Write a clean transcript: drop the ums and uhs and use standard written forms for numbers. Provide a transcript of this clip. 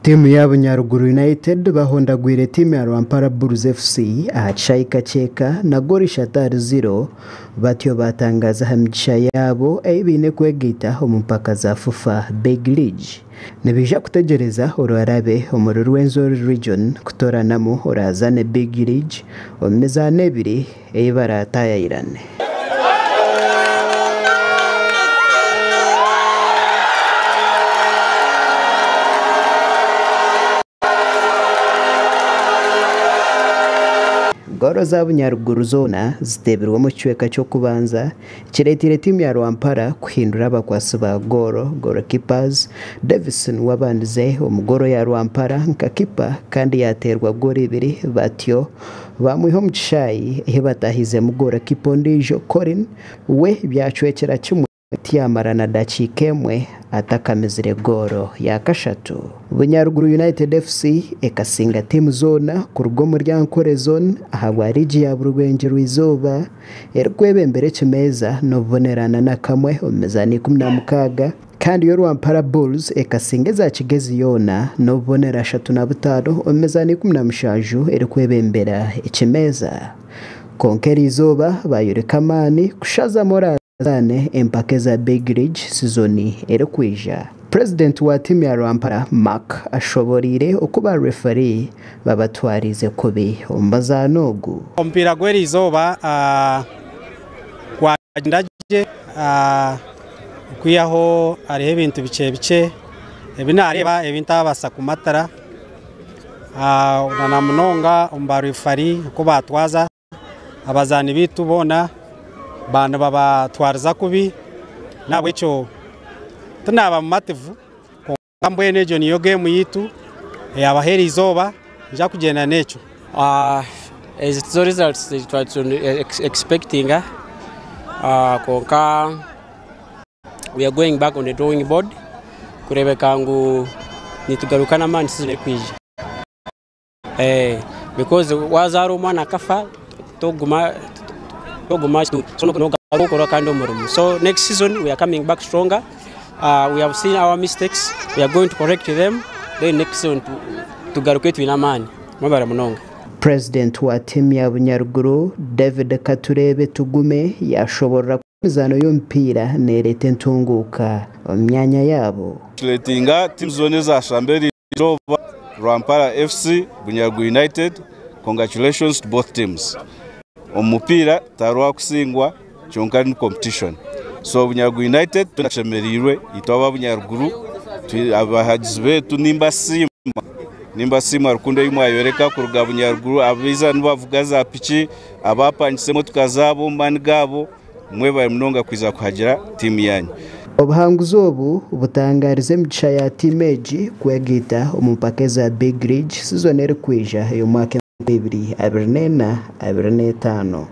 Tiimu ya Bunyaruguru United bahondagwire tiimu ya Rwampara Bulls FC aha kishaayi Kakyeka na goolo ishatu ahari ziro batyo batangaza aha migisha yaabo ei baine kwegaita omu mpaka za FUFA Big League. Nibaija kutegyereza orwarabe omuri Rwenzori Region kutooranamu oraazane Big League omu mizaano ebiri ei baraataayayirane. Goolo za Bunyaruguru zoona ziteebirwe omu kicweka ky'okubanza ekireeteire tiimu ya Rwampara kuhindura abakwatsi ba goolo, goalkeepers, Davison wabandize omu goolo ya Rwampara nka kipa kandi yaateerwa goolo ibiri batyo Baamwiha omu kishaayi ahi bataahiizemu goolokipa ondiijo Colin, we byacwekyera kimwe tiyamara na dakiika emwe atakamizire goolo ya kashatu. Bunyaruguru United FC ekasinga tiimu zoona kuruga omuri Ankole Zone ahabwa liigi ya Burugwengyerwa-izooba erikwebembera ekimeeza n'obubonerana n'akamwe omu mizaano 16. Kandi yo Rwampara Bulls ekasinga eza Kigezi yoona n'obubonero 35 omu mizaano 17 erikwebembera ekimeeza. Kwonka eriizooba bayoreka amaani kushazamu orazaane empaka eza Big League sizoni erikwija. Purezidenti wa tiimu ya Rwampara, Mark ashoboreire oku ba referee babatwariize kubi omu muzaano ogu. Omupiira gw'eriizooba gwagyenda gye. Okwihaho hariho ebintu bikye bikye ebi naareeba ebi ntaabaasa kumatira na munonga omu bareefari oku baatwaza abazaani baitu boona baaba nibabatwariza kubi n'ahabw'ekyo tinaaba mumativu kwonka mbwenu egyo niyo geemu yaitu eyaabaho eriizooba niinyija kugyenda n'ekyo. Ezi tizo results ezi twaba nituexpectinga kwonka we are going back on the drawing board kureebeka ngu nitugaruka n'amaani season erikwija because wazaara omwana akafa toguma toguma nogaruka okora kandi omurimo so next season we are coming back stronger we have seen our mistakes we are going to correct them then next season tugaruke twine amaani. Mwebare munonga. Purezidenti wa tiimu ya Bunyaruguru, David Katureebe Tugume yaashoboorora ku emizaano y'omupiira neereeta entunguuka omu myanya yaabo. Tureetinga tiimu zoona ezashamba eriizooba, Rwampara FC, Bunyaruguru United, congratulations to both teams. Omu mupiira tihariho akusingwa kyonka ni competition. So Bunyaruguru United twena tushemereirwe itwe aba Bunyaruguru abahagizi baitu nimbasiima nimbasiima rukundo ei mwayoreka kuruga Bunyaruguru abaija nibavuga za piki abapangisa emotoka zaabo omu maani gaabo mwebare munonga kwija kuhagira tiimu yanyu. Obuhanguzi obu butangarize emigisha ya tiimu egi kwegaita omu mpaka eza Big League sizoni erikwija ey'omwaka 2024-25.